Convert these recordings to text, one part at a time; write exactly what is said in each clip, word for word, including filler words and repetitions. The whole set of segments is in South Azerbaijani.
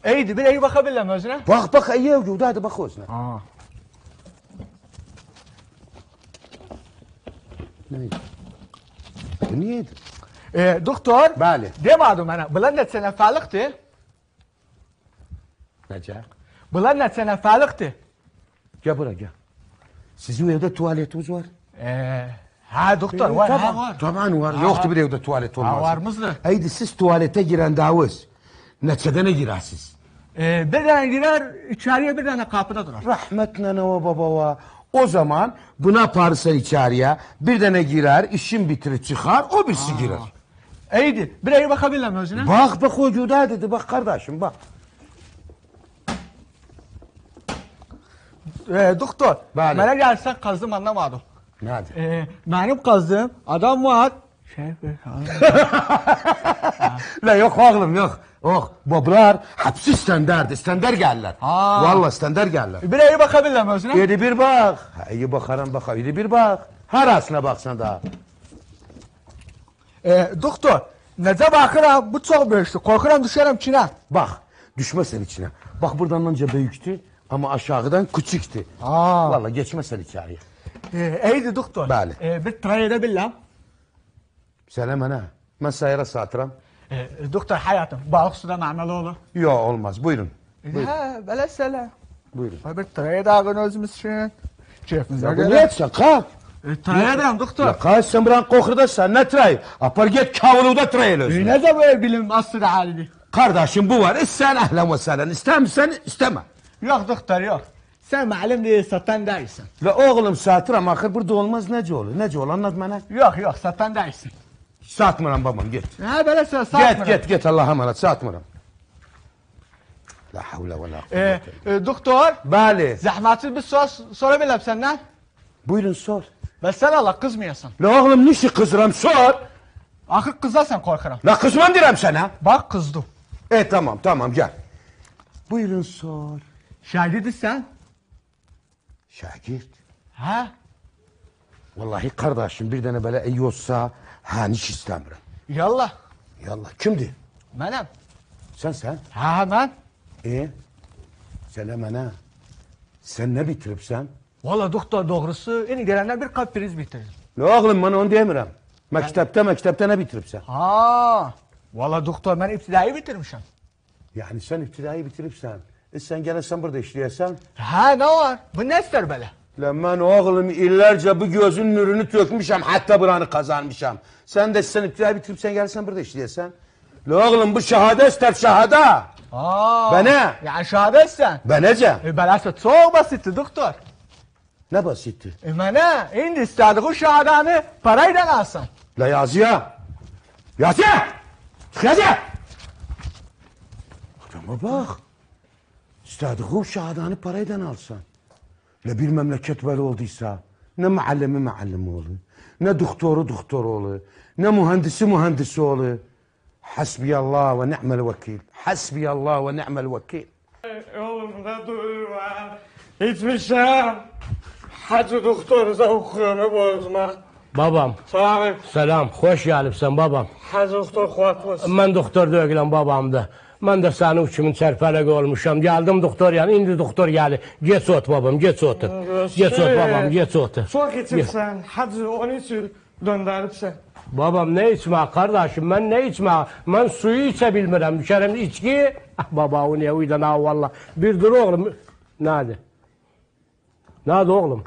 ایدی، بیر ایی باخا بیلیرم اؤزونه؟ باخ، باخ، ایی، گؤردو، هادی باخ اؤزونه. آآ. نه ایدی؟ بو نییه ایدی؟ ائ، دکتر، بلی. دئمه‌دی منه، بونلار نئچه نفرلیکدیر؟ نئجه؟ بونلار نئچه نفرلیکدیر؟ گل بورا، گل. سیزین ائوده توالتینیز وار؟ ائ، هه، دکتر، ائ، وار، تامام، هه، وار. تامام، وار. هه، یوخدور هه. بیر ائوده توالت هه، اولماسین. وار، میزدیر. ایدی، سیز توالته گیرنده اوز نئچه دنه گیره‌سیز؟ ائ، بیر دنه گیرر، ایچری‌یه بیر دنه قاپیدا دورار. رحمت ننه‌وه، باباوا. او زامان بونو آپاریرسان ایچری‌یه، بیر دنه گیرر، ایشین بیتیریر، چیخار، او بیریسی ها. گیرر. ایدی، بیر ایی باخا بیلیرم اؤزونه؟ باخ، باخ، او گؤردو، دئدی، باخ، قارداشیم، باخ. ائ، دکتر، بلی. منه گلسن، قازدیم، آنلامادیم. نه‌دیر؟ ائ، منیم قازدیم، آدام وار. شئی، ها. لا، یوخ، اوغلوم، یوخ. یوخ، بابلار هپسی ایسکندردیر، ایسکندر گلیرلر. ها. والله ایسکندر گلیرلر. بیر ایی باخا بیلیرم اؤزونه؟ ائله بیر باخ. هه، ایی باخارام، باخا، ائله بیر باخ. هاراسینا باخسان دا. ائ، دکتر، نئجه باخیرام، بو چوخ بؤیوکدور. قورخورام دوشرم ایچینه. باخ، دوشمزسن ایچینه. باخ، بورادان آنجا بؤیوکدور، آمما آشاغیدان کوچوکدور. ها. والله گئچمزسن ایچری‌یه. ائ، ایدی، دکتر. بلی. ائ، بیر ترای ائده بیلیرم؟ سنه منه. من سایارا ساتیرام. ائ، دکتر، حیاتیم، بالیق سودا معمولی اولور؟ یوخ، اولماز. بویورون. ائ، بویورون. هه، بئله سنه. بویورون. وای، بیر ترای ائدک اؤزوموز اوچون. کئفیمیزه گؤره. یا بو نییه ایچیرسن؟ قالخ. ائ، ترای ائدیرم، دکتر. یا قالخ، سن بورانی قورخوداسان، نه ترایی؟ آپار گئت کاولودا ترای ائله اؤزونه. ائ، نئجه بو ائو بیلیم آسیری حالیدیر؟ قارداشیم، بو وار. ایسته‌ییرسن اهلاً و سهلاً، ایسته‌میرسن، ایسته‌مه. یوخ، دکتر، یوخ. سن معلمدیر، ساتان دئییلسن. لا اوغلوم، ساتیرام، آخیر بورادا اولماز، نئجه اولور؟ نئجه اولور؟ آنلات منه. یوخ، یوخ، ساتان دئییلسن. ساتمیرام، بابام، گئت. هه، بئله سن، گئت، ساتمیرام. گئت، گئت، آللاها امانت، ساتمیرام. لا حول ولا قوة ائ، الا بالله. ائ، دکتر. بلی. زحمتسیز بیر سؤال سورایا بیلرم سندن؟ بویورون، سور. بس سن آللاه قیزمایاسان. لا اوغلوم، نیشی قیزیرام، سور. آخی قیزاسان، قورخورام. لا قیزمام دئییرم سنه. باخ، قیزدیم. ائ، تامام، تامام، گل. بویورون، سور. شاگردسن؟ شاگرد؟ هه؟ واللهی قارداشیم، بیر دنه بئله ایی اولسا، هه، هئچ ایسته‌میرم. یاللاه. یاللاه. کیمدیر؟ منم. سنسن؟ هه، هه، من. ائ؟ سنه منه. سن نه بیتیریبسن؟ واللاه، دکتر، دوغروسو، ایندی گلندن بیر قاب پریز بیتیردیم. لا اوغلوم، من اونو دئمیرم. مکتبده، مکتبده نه بیتیریبسن؟ ها، واللاه، دکتر، من ابتدایی بیتیرمیشم. یعنی سن ابتدایی بیتیریبسن، ائ، سن گله‌سن بورادا ایشله‌یه‌سن؟ هه، نه وار؟ بو نه ایستر بئله؟ لا من، اوغلوم، ایللرجه بو گؤزون نورونو تؤکموشم، حتی بورانی قازانمیشام. سن ده، سن ابتدایی بیتیریبسن، گلیرسن بورادا ایشله‌یه‌سن؟ لا اوغلوم، بو شهاده ایستر، شهاده. ها. به نه؟ یعنی شهاده ایستر؟ به نئجه؟ ائ، بئله‌سی چوخ بسیطدیر، دکتر. نه بسیطدیر؟ ائ، منه ایندی ایسته‌دیگی شهاده‌نی پارایلا آلسان. لا یازییا! یازییا! چیخ یازییا! آداما باخ. ایسته‌دیگی شهاده‌نی پارایلا آلسان. لا بیر مملکت بئله اولدویسا، نه معلمی معلم اولور، نه دکترو دکتر اولور، نه مهندسی مهندس اولور. حسبی الله و نعم الوکیل. حسبی الله و نعم الوکیل. اوغلوم، دا دور وار. ایچمیشم. حاجی دکتر، سن اوخویانا بوزما. بابام. سلام علیکم. سلام، خوش گلیبسن، بابام. حاجی دکتر، قورخماسین. من دکتر دئییلم، بابام دا. من ده سنین کیمین چرپلک اولموشام. گلدیم دکتر یانینا، ایندی دکتر گلیر. گئچ اوتور، بابام، گئچ اوتور. گئچ اوتور، بابام، گئچ اوتور. چوخ ایچیبسن، حاجی، اونون اوچون دؤندریبسن. بابام، نه ایچمک، قارداشیم، من نه ایچمک؟ من سویو ایچه بیلمیرم. دوشرم ایچکی. آه، بابا، او نییه اویدان، ها، والله. بیر دور، اوغلوم. نه‌دیر؟ نه‌دیر، اوغلوم؟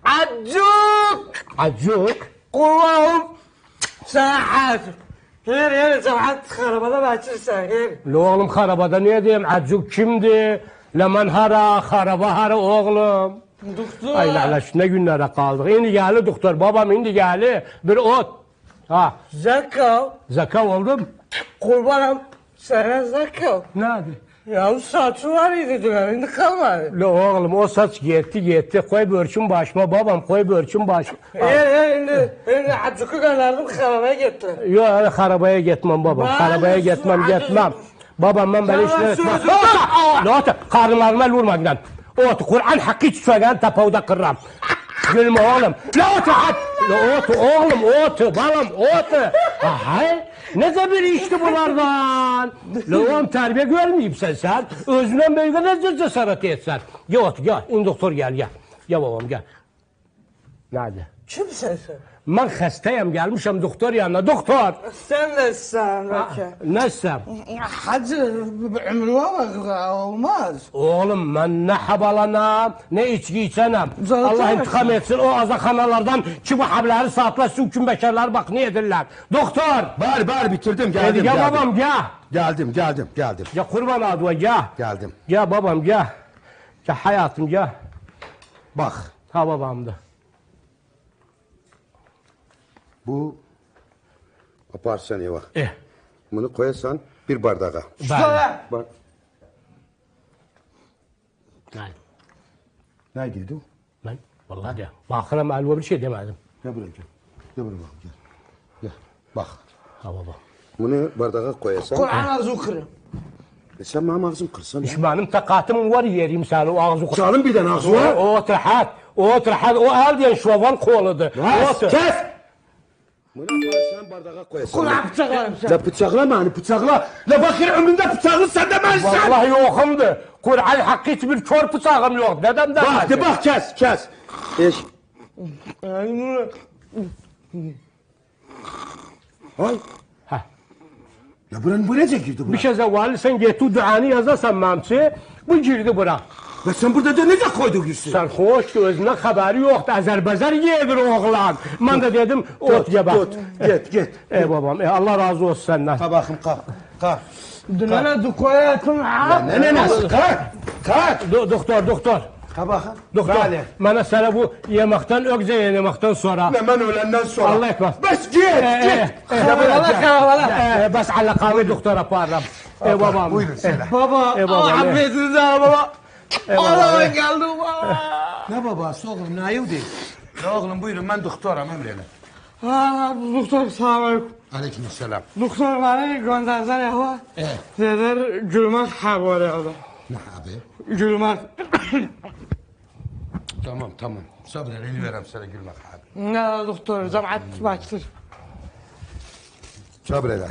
عجوق! عجوق؟ قوربان اولوم سنه، عجوق. هئر، هئر، جماعت خارابادا بکیرسن، هئر. لا اوغلوم، خارابادا نییه دئییم؟ عجوق کیمدیر؟ لا من هارا، خارابا هارا، اوغلوم؟ دکتر. آی، لعنت، نه گونلره قالدیق. ایندی گلیر دکتر، بابام، ایندی گلیر. بیر اوت. ها. زاکا. زاکا اولدوم. قوربانام سنه، زاکا. نه‌دیر؟ یا، او ساچی وار ایدی دونن، ایندی قالمادی. لا اوغلوم، او ساچ گئتدی، گئتدی. قوی بؤرکون باشیما، بابام، قوی بؤرکون باشیما. ائ، ائ، ایندی، ایندی عجوقو قاندیردیم، خارابایا گئتدیلر. یوخ، هله خارابایا گئتمم، بابام. خارابایا گئتمم، گئتمم. بابام، من بئله ایشلر ائتمم. سن اؤزون... لا، لا، قارینلاریما ال وورما، گیدن. اوتور، قرآن حقی، ایکی سوگن تاپاودا قیریرام. گولمه، اوغلوم. لا، اوتور، لا، اوتور، اوغلوم، اوتور، بالام، اوتور. آهای. نئجه بیر ایشدیر بونلاردان؟ لا اوغلوم، تربیه گؤرمه‌ییبسن سن؟ اؤزوندن بؤیوگه نئجه جسارت ائتسن؟ گل اوتور، گل. ایندی دوکتور گلیر، گل. گل بابام، گل. نه‌دیر؟ کیمسن سن؟ من خسته‌یم، گلمیشم دوکتور یانینا. دوکتور! سن ده ایسته‌سن، آ، بلکه. نه ایسته‌سن؟ حاجی، عؤمرومه باخ، اولماز. اوغلوم، من نه حب آلانام، نه ایچکی ایچنم. جان، الله جان. انتقام ائتسین او آزاخانالاردان کی بو حبلری ساتیرلار، سیزین کیمی بشرلری باخ نه ائدیرلر. دوکتور! بلی، بلی، بیتیردیم، گل گلدیم، گل گلدیم. بابام، گل. گلدیم، گلدیم، گلدیم. گل قوربان آدیوا، گل. گلدیم. گل بابام، گل. گل حیاتیم، گل. باخ. ها بابامدیر. بو، آپارسان ائوه. ائه. بونو قویاسان بیر بارداغا. بلی. بار- بلی. نه دئدی او؟ من، والله ده، باخیرام، الیمه بیر شئی دئمه‌دیم. گل بورا، گل. گل بورا باخ، گل. گل، باخ. ها بابا. بونو بارداغا قویاسان. قرآن آغزینی قیریم. ائه، سن منیم آغزیمی قیرسان، هه؟ هئچ منیم طاقتیم وار یئریم سنین او آغزینی قیر- جانیم، بیر دنه آغزی وار. او، او راحت، او راحت، او ال دئین شووال قولودور. بس، اوتور. کس! بونو آپارسان بارداغا قویاسان. قرآن بیچاقلاریم سن. لا بیچاقلا منی، بیچاقلا. لا باخ، عؤمرومده بیچاقلی سن ده منسن. والله یوخومدور. قرآن حقی هئچ بیر کور بیچاغیم یوخ. نه‌دن ده باخ، دئ، باخ، کس، کس. ائش. آی، های. هه. یا بورا، بو نئجه گیردی بورا؟ بیر شئی، والله سن گئت او دعانی یازاسان منیم اوچون، بو گیردی بورا. یا سن بورادا دا نئجه قویدون گیرسین؟ سرخوشدور، اؤزوندن خبری یوخدور، آذربایجان یئدیر اوغلان. من ده دئدیم، اوت، گئت، گئت. گئت، گئت. ای بابام، ای الله راضی اولسون سندن. قالخ باخیم، قالخ، قالخ. دوننه دوکویا اتین، ها؟ نه، نه، نه، قالخ، قالخ. دو-، دوکتور، دوکتور. قالخ باخیم. دوکتور، بلی. منه سنه بو یئمکدن، اؤکجه یئمکدن سونرا. نه، من اؤلندن سونرا. الله اکبر. بس گئت، ائه، گئت. ائه، ائه. خرابالا، خرابالا. ائه، ائه، بس علاقامی دوکتورا آپاریرام. ائه، بابام. بویورون، سؤیله. بابا، ائه، بابام، آه، ائه. عفو ائدین سنه، بابا. ائه، بابام، آه، ائه. گلدی، بابا. نه باباسی، اوغلوم، نه ایدی؟ نه اوغلوم، بویورون، من دوکتورام، امر ائله. ها، دوکتور، سلام علیکم. علیکم السلام. دوکتور، منی گؤندردیلر ائوه. ائه. دئدیلر، گولمک حبی وار ائوده. نه حبی؟ گولمک. تامام، تامام. صبر ائله، ایندی وئررم سنه گولمک حبی. نه، دوکتور، جماعت باخیر. صبر ائله.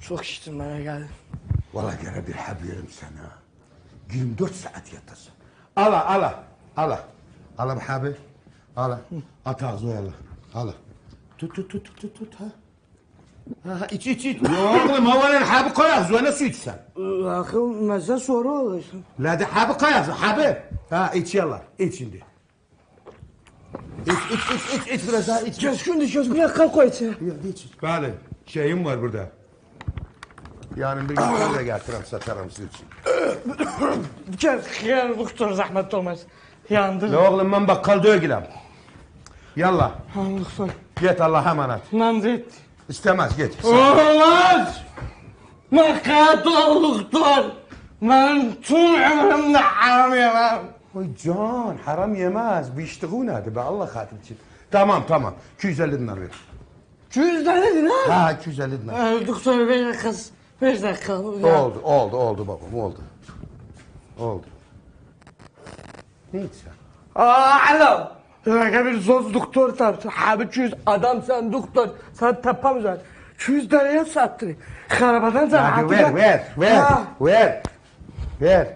چوخ ایچدیم، منه گلدی. والله گرک بیر حب وئریم سنه. ایگیرمی دؤرد ساعت یاتاسان. آلا، آلا، آلا. آلا بو حبی. آلا. آت آغزیوا، آلا. آلا. توت، توت، توت، ها. ها، ها، ایچ، ایچ، ایچ. یوخ، اوغلوم، هاوایان حبی قوی آغزیوا، نه سو ایچیرسن؟ آخی مزه سونرا اولور. لا، دئ، حبی قوی آغزیوا، حبی. ها، ایچ، یاللا، ایچ ایندی. ایچ، ایچ، ایچ، ایچ، ایچ بیر آز داها، ایچ. کسکیندیر، کسکین، یاخا قوی ایچری. یوخ، ایچ. بلی، شئییم وار بورادا. یعنی بیر یوخاری دا گتیررم، ساتارام سیز اوچون. گل، گل، دوکتور، زحمت اولماسا. یاندیم. لا اوغلوم، من باقال دئییلم. یاللا. ها، دوکتور. گئت، آللاها امانت. نان زیت. ایسته‌مز، گئت. اولماز! من قطع دوکتور. من بوتون عؤمرومده حرام یئمم. وای جان، حرام یئمز. بو ایچدیگی نه‌دیر به، الله خاطری اوچون؟ تامام، تامام. ایکی یوز اللی دینار وئر. ایکی یوز دنه دینار؟ هه، ایکی یوز اللی دینار. اه، دوکتور، بیر دقیقه، بیر دقیقه. اولدو، اولدو، اولدو بابام، اولدو. اولدو. نه ایچیرسن؟ آ، آلو. بیر دقیقه، بیر زوز دوکتور تاپسین. حبی ایکی یوز، آدامسان دوکتور، سن تاپامیسان. ایکی یوز دنه‌یه ساتدی. خرابادان جان، هادی، وئر، وئر، وئر، ها. وئر. وئر.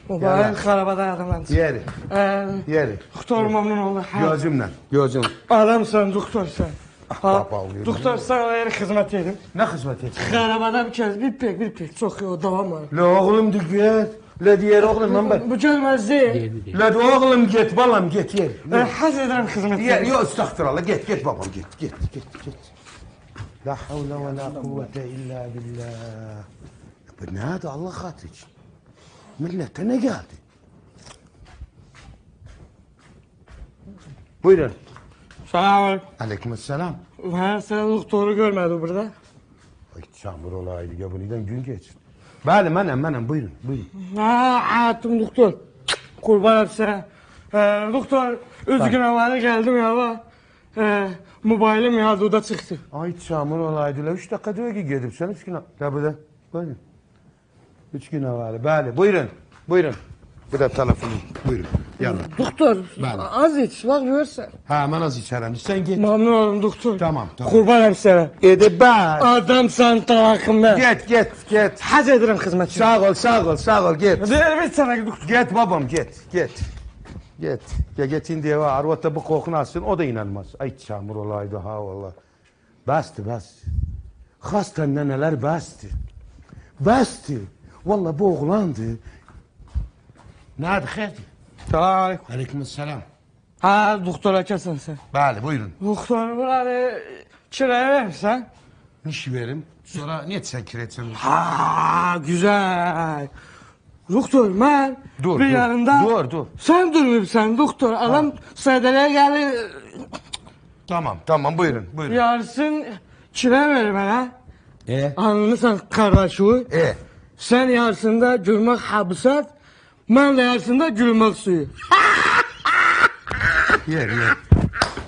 بابا، یاللا. خرابادا آدام من. یئری. اه، یئری. دوکتور ممنون اولدو. ها. گؤزومله، گؤزوم. آدامسان، دوکتورسان. آه، ها. بابا، او دوکتور، سنه وئر خدمت ائدیم. نه خدمت ائدیم؟ خرابادا بیر کس، بیر پک، بیر پک. چوخ یوخ، داوام وار. لا اوغلوم، دئ گئت. لا دئیر اوغلوم، من به- بو گلمزدی. دئییل، دئییل. لا دئ اوغلوم، گئت، بالام، گئت، یئر. اه، حرص ائدیرم خدمت ائدیم. یوخ، استغفرالله، گئت، گئت بابام، گئت، گئت، گئت، گئت. لا حول ولا قوة إلا بالله. بو نه‌دیر، الله خاطری اوچون؟ میللته نه گلدی؟ بویورون. سلام علیکم. علیکم السلام. هه، سن دوکتورو گؤرمه‌دین بورادا؟ آی، چامور اولایدی، یا بو نه‌دن گون کئچیر؟ بلی، منم، منم، بویورون، بویورون. هه، آتدیم دوکتور. قوربانام سنه. اه، دوکتور، اوچ گون اول گلدیم یا، اه، موبایلیم یادودا چیخدی. آی، چامور اولایدی، لا اوچ دقیقه دئییل کی گئدیبسن، اوچ گون، لا بورادا، بویورون. اوچ گون اول، بلی، بویورون، بویورون. بو دا تلفونوم، بویورون. یالا. دکتر، بلی. آز ایچ، باخ گؤرسن. هه، من آز ایچرم. سن گئت. ممنون اولدوم، دکتر. تامام، تامام. قوربانام سنه. ائدیب بس. آدامسان، داخیم من. گئت، گئت، گئت. حرص ائدیرم خدمتینه. ساغ اول، ساغ اول، ساغ اول، گئت. وئر، وئر سنه، دکتر. گئت، بابام، گئت، گئت. گئت. یا گئت ایندی ائوه، آرواد دا بو قورخونو آلسین، او دا اینانماز. آی، چامور اولایدی ها، والله. بسدیر، بس. خاص ننه‌لر بسدیر. بسدیر. والله بو اوغلاندیر. نه‌دیر، خیردیر؟ سلام علیکم. علیکم السلام. هه، دکتر آقاسان سن. بلی، بویورون. دکتر، بونلاری کرایه وئرمیسن؟ نیشی وئریم؟ سونرا نییه سن کرایه چکمیسن؟ ها، گؤزل. دکتر، من دور، بیر دور، یانیندا دور، دور. سن دورماییبسان، دکتر. آدام صیدلیه‌یه گلیر. تامام، تامام، بویورون، بویورون. یاریسین کرایه وئر منه. ائ؟ آنلیسان، قارداشیم. ائ؟ سن یاریسیندا گولمک حبی سات، من ده یاریسیندا گولمک سویو. یئر، یئر.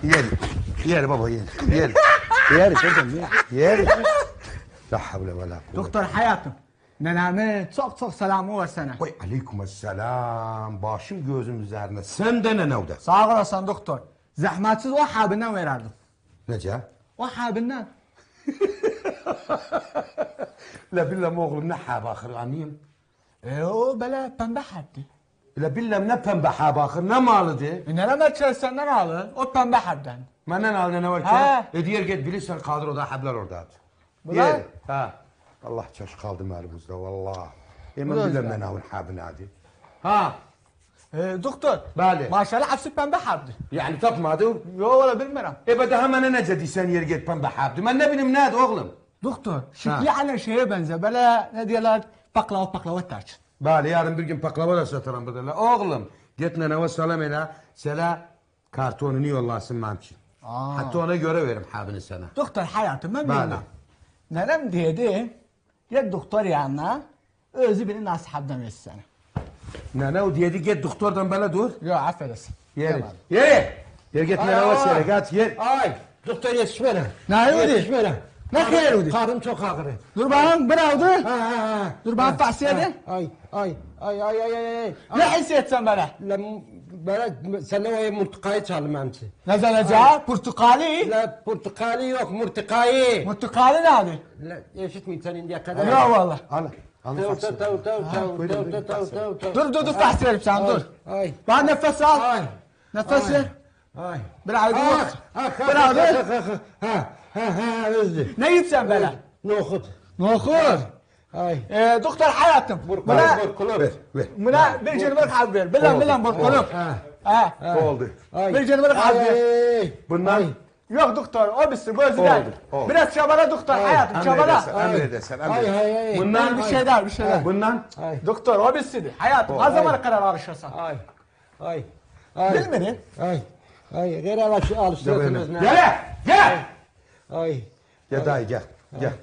یئر. یئر، بابا، یئر. یئر. یئر، قوزوم، یئر. یئر. لا حول ولا قوة. دکتر، حیاتیم. ننه‌مین چوخ چوخ سلامی وار سنه. وای، علیکم السلام. باشیم گؤزوم اوزرینه. سن ده ننه‌وه ده. ساغ اولاسان، دکتر. زحمتسیز او حبیندن وئرردیم. نئجه؟ او حبیندن. ائله بیللم اوغلوم، نه حب آخیر، آنلاییم؟ ائ، او بئله پنبه حبدیر. ائله بیللم نه پنبه حب آخیر، نه مالیدیر؟ ائ، ننه‌م چکسن، نه مالی؟ او پنبه حبدن. مندن آل، ننه‌وه کی. هه. ائ، دئیر، گئت، بیلیرسن، قادر اودا حبلر اوردادیر. بونلار؟ دئیر، هه. الله، کاش قالدیم الیمیزده، والله. ائ، من بونلار بیلمیرم دا. ننه‌وین حبی نه‌دیر. ها. ائ، دکتر. بلی. ماشاءالله، هپسی پنبه حبدیر. یعنی تاپمادین؟ یوخ، والله بیلمیرم. ائ، به داها منه نئجه دئییرسن، یئر گئت پنبه حبدیر؟ من نه بیلیم نه‌دیر، اوغلوم؟ دکتر، ها. شکلی عیناً شئیه بنزر، بئله، نه دئیرلر، باقلاوا، باقلاوا ترکیب. بلی، یارین بیر گون باقلاوا دا ساتارام بورادا. اوغلوم، گئت ننه‌وه سلام ائله، سنه کارتونونو یوللاسین منیم اوچون. آ. حتی اونا گؤره وئریم حبینی سنه. دکتر، حیاتیم، من بلی. بیلمم. ننه‌م دئدی، گئت دکتر یانینا، اؤزو بیلیر نئجه حبدن وئرسین سنه. ننه او دئدی، گئت دکتردن بئله دور. یوخ، عفو ائده‌سن. یئری. یئری. یئری. یئری، گئت ننه‌وه آی. سره، گئت، یئری. آی، دکتر، یئتیشمه‌رم. نه اولدو؟ یئتیشمه‌رم. نه خیر اولدو؟ قارنیم چوخ آغرییر. دور باخیم، بیر آلدی. هه، هه، هه. دور باخیم، تحصیل ائدین. آی، آی، آی. نه حس ائتسن بئله؟ لم، بئله، سن او مرتقایی چالدین منیم اوچون. نه زله‌جه؟ آی. پرتقالی؟ لا، پرتقالی یوخ، مرتقایی. مرتقالی نه‌دیر؟ لا، ائشیتمه‌ییبسن ایندییه قدر. یوخ، والله. آل، آل، تاو، تاو، تاو، تاو، ها، تاو، بویورون، تاو، بویورون، تاو، تاخسیر. تاو، تاو. دور، دور، دور، تاخسیر ائلیبسن، دور. آی، آی. بیر نفس آل. آی. نفس وئر. آی. بیر آی، آی، بیر. آی، آی، بیر آی، آی، بیر. آی، آی، آی. هه، هه، هه، اؤزدور. نه یئییبسن بئله؟ نوخود. نوخود؟ آی. ائ، دکتر حیاتیم. بورکولوم، بونا، بورکولوم. وئر، وئر. بونا بیر گون بیر حب وئر. بیللم، اولدو، بیللم، بورکولوم. اولدو. هه. هه. اولدو. آی. بیر گون بیر حب وئر. آی، آی، آی. بوندان؟ آی. یوخ، دکتر، او بیریسی، بو اؤزو دئییل. اولدو، اولدو. بیر آز چابالا، دکتر، آی. حیاتیم، امر چابالا. ائدرسن، امر ائدرسن، امر ائدرسن. آی، آی، آی، آی. بوندان؟ بیر شئی دئییل، بیر شئی دئییل. هه. بوندان؟ آی. دکتر، او بیریسیدیر. حیاتیم، او، آی. نه زامان قرار آلیشیرسان؟ آی. آی. آی. بیلمیرم. آی. آی. غیر آلیش-، آلیشدیراسان اؤزونه. گل، گل. آی. گل، آی. دایی، گل، گل. آی.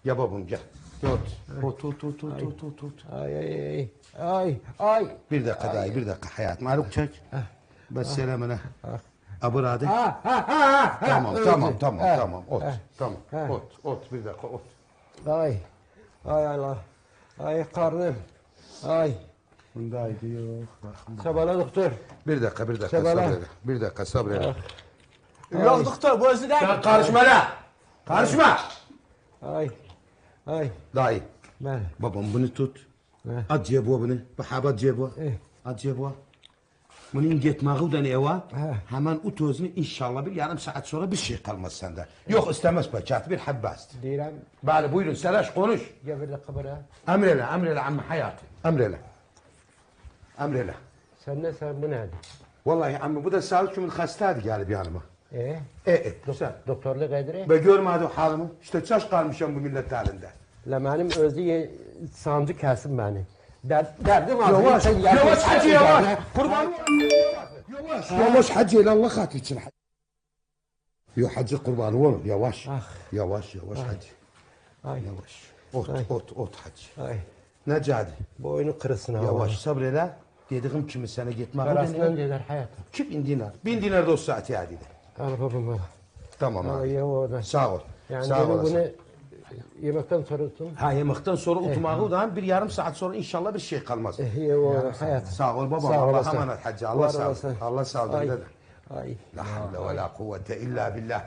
گل، بابام، گل. گل، اوتور. آی. اوتور، اوتور، اوتور، آی. اوتور، اوتور، اوتور. آی، آی، آی، آی. آی. بیر دقیقه، آی. دایی، بیر دقیقه، حیاتیم. آلوق چک. هه. بس، آه. ائله منه. آه. آ، بورادیر. آه، آه، آه، آه، آه. تامام، اؤلدو. تامام، تامام، آه. تامام. اوت، آه. تامام. آه. اوت، اوت، بیر دقیقه، اوت. آی. آی، آی، آی. آی، قارنیم. آی. بوندا ایدی، یوخ، باخین. چابالا، دکتر. بیر دقیقه، بیر دقیقه، چابالا. صبر ائله. بیر دقیقه، صبر ائله. آه. یوخ، آی. دکتر، بو اؤزو دئییل. سن قاریشما ائله. قاریشما. آی. آی. دایی. بلی. بابام، بونو توت. هه. آت جیبه بونو. بو حبی آت جیبه. ائه. آت جیبه. بونون گئتمه‌ییندن ائوه، هه. همن اوت اؤزونو، انشاءالله بیر یاریم ساعات سونرا بیر شئی قالماز سنده. یوخ، ایسته‌مز پاکتی، بیر حب بسدیر. دئییرم. بلی، بویورون، سراش، قونوش. گل بیر دقیقه بورا. امر ائله، امر ائله، عمی حیاتی. امر ائله. امر ائله. سن نه، سن بو نه‌دیر؟ والله، عمی، بو دا ساعات کیمی خسته‌دیر، گلیب یانیما. ائه؟ ائه، ائه، دک-، سن. دکترلوق ائدیر؟ به گؤرمه‌دین حالیمی؟ ایشته چاش قالمیشام بو میللت الینده. لا، منیم اؤزو یئ-، سانجی کسیب منی. درد-، دردیم آغریر، یاواش، سن یاردیم یاواش، ائت حاجی، یاواش. منه. قوربان اولوم. یاواش، یاواش، حاجی، ائله الله خاطری اوچون. یوخ، حاجی، قوربان اولوم، یاواش. آخ. یاواش، یاواش، آی. حاجی. آی. یاواش. اوت، آی. اوت، اوت، حاجی. آی. نه جادی؟ بوینو قیریلسین، یاواش، آللاه. صبر ائله. دئدیییم کیمی سنه گئتمک. پاراسیندان گئدر، حیاتیم. کیمی ایندی نه؟ مین دینار دا او ساعات یادیدی. آل، بابام، آل. تامام، آل، آبی. یاواش. ساغ اول. یعنی ساغ بونو، اولاسان. بونو یئمکدن سونرا اوتدوم. هه، یئمکدن سونرا اوتماغی دا، بیر یاریم ساعات سونرا ان‌شاءالله بیر شئی قالماز. ائه، یوخ، حیات. ساغ اول بابا، ساغ آللاها اولاسان. امانت حاجی، آللاه وار ساغ اولاسان. اولسون. آللاه ساغ اولسون، آی، دده. آی. لا حول ولا قوة إلا بالله.